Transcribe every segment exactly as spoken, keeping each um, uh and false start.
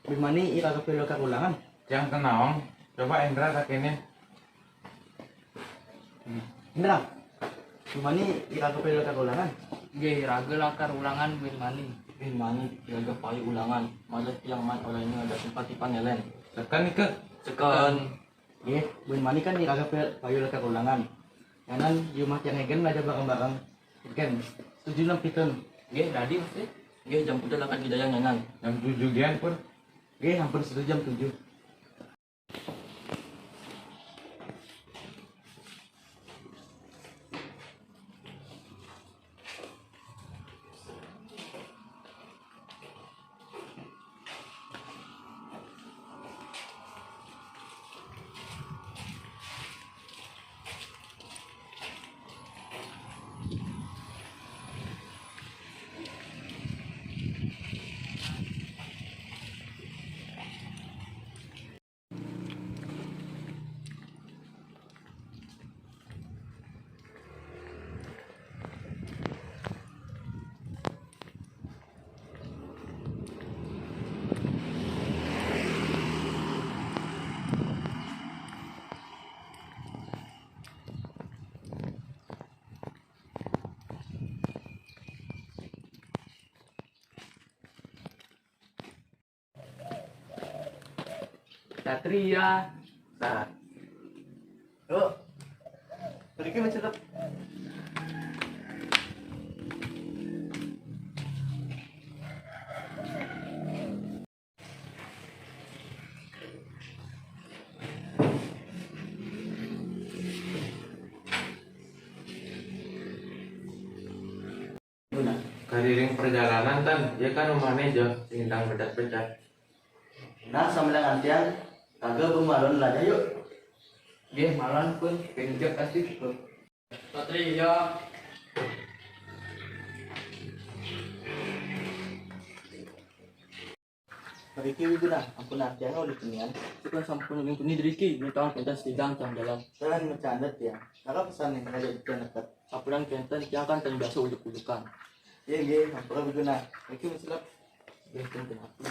Bin Mani iraga pelu ka ulangan. Tiang teu nawang. Coba Indra sakieu. Indra, Bin Mani iraga pelu ka ulangan. Nggih, raga lakar ulangan Bin Mani. Bin Mani iraga payu ulangan. Malah tiang man oleh ini ada tempat tipan nelen. Tekan nih ke. Tekan. Nggih, Bin Mani kan iraga pe-, payu lakar ulangan. Nyanan di rumah tiang Egen belajar bareng-bareng. Egen, setuju napi teu? Nggih, dadi mesti. Nggih, jam tujuh lakar di dayang nyanan. Jam tujuh gian pun. Nggih, ampun setuju jam tujuh. Satria. Nah. Yuk. Pergi mencelup. Kariring perjalanan, Tan, ieu kan rumahna jauh, sing hentang bedak-bedak. Nah, sambil ngantian, kagak bung malon lah, yuk. Nggih, malon pun, pinjek pasti cukup. Satria. Mriki Wiguna, ampun artiannya udah tunian. Bukan sampun uling tuni driki, ini tahun pentas sidang tang jalan. Jangan bercanda tiang. Kakak pesan nih, ngajak tiang dekat. Sampuran kenten, tiang kan tang biasa ujuk-ujukan. Iya, iya, ampun Wiguna. Mriki mencelak. Iya, punten aku.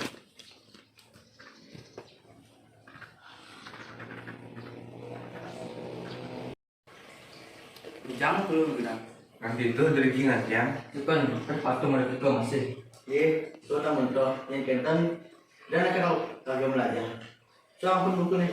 Ujang perlu bilang. Kan itu dari gingan ya. Itu kan, kan patung ada ketua masih. Iya, itu kan mentok. Yang kenten, dan akan kagak belajar. Soal pun buku nih.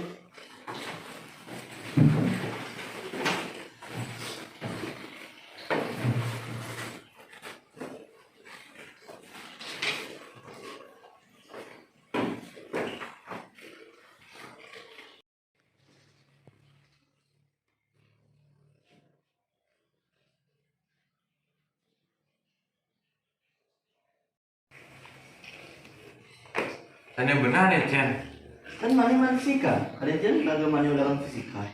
Tanya benar ya, Cen. Kan mana main fisika? Ada Cen kagak mana ulangan fisika.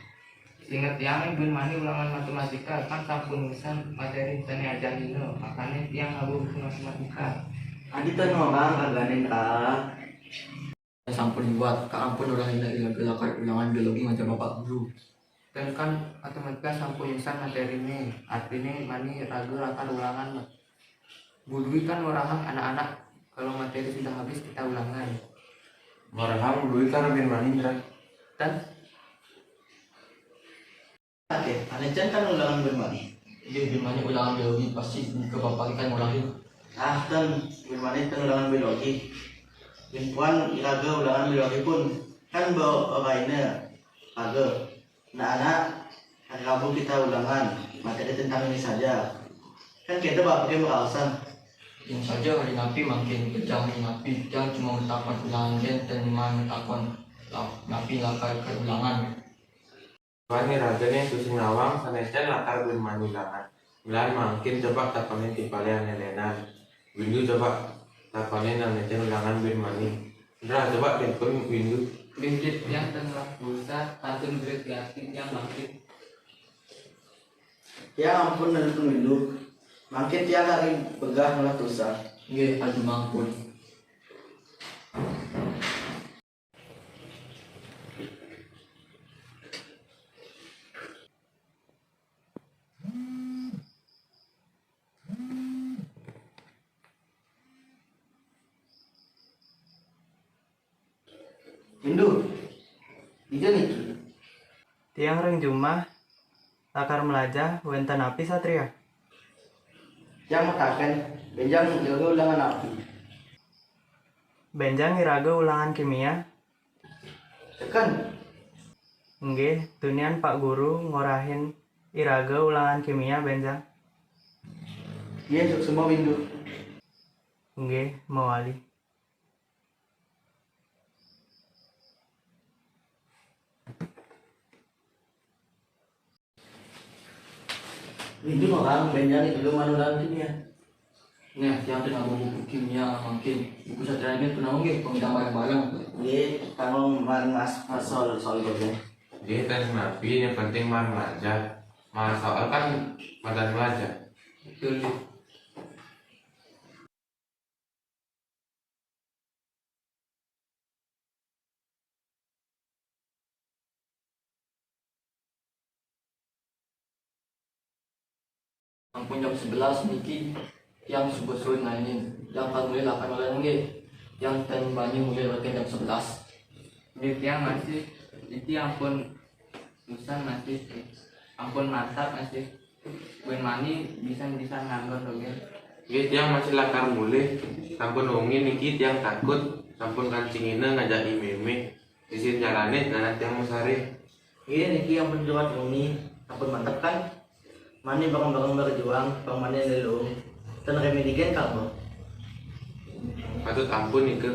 Ingat yang bin mani ulangan matematika, kan sampun ngisan materi tani ajar dino, makanya tiang ngabur buku matematika. Adi tanu orang kagak nih, Kak. Sampun liwat, Kak, ampun ulah indah ila gelakar ulangan biologi ngajar Bapak Guru. Dan kan matematika sampun insan materi ini, artinya mani ragu lakar ulangan. Budui kan ngorahang anak-anak, kalau materi sudah habis kita ulangan. Ngorahang budui kan bin mani, Indra. Dan Oke, ane Cen kan ulangan bin mani. Iya, bin mani ulangan biologi pasti ke bapak kita ngurangin. Ah, kan bin mani kan ulangan biologi. Bin Puan iraga ulangan biologi pun kan bawa bapak ini raga. Nah, anak hari Rabu kita ulangan materi tentang ini saja. Kan kita bapak pakai merausan. Yang saja hari napi makin kejam hari napi, jangan cuma mentakon ulangan gen dan cuma mentakon napi lakar ke ulangan. Wani raga nih tusing nawang, sanecen lakar bin mani ulangan. Milan mangkin coba takonin ti palian nelenan. Windu coba takonin sanecen ulangan bin mani. Indra, coba telepon Windu. Bibit yang tengah pulsa, pantun berit gati yang mangkin. Ya ampun, nelpon Windu. Mangkin tiang hari begah malah pulsa. Nggih, aju mangkun. Tiang ring jumah lakar malajah, wénten napi, Satria? Tiang mataken, bénjang iraga ulangan napi? Bénjang iraga ulangan kimia. Teken. Nggih, tunian Pak Guru ngorahin iraga ulangan kimia, bénjang. Nggih, suksma, Windu. Nggih, mawali. Windu, Mang, bénjang iraga manuran kimia. Nah, tiang teu ngaba buku kimia mangkin. Buku Satria niki punawan nggih, pang ilang bareng-bareng. Nggih, kanggo mareng mas-, soal, soal dosen. Nggih, ten napi, yang penting mah malajah. Mah soal kan madan malajah. Betul. Ampun jam sebelas niki, tiang subuh suwin ngainin. Tiang tan mulih lakar noleh nggih. Tiang tan bani mulih lakar jam sebelas. Nggih, tiang masih, niki ampun usan masih, ampun mantap masih. Buin mani bisa-bisa nganggur dogén. Nggih, tiang masih lakar mulih. Sampun wengi niki tiang takut, sampun kancingina ngajak mémé. Isin carané, nanan tiang masaré. Nggih, niki ampun liwat wengi, ampun mantep kan? Mani bareng-bareng berjuang, pang mani lelung. Ten remedi gén kabo. Patut ampun nika.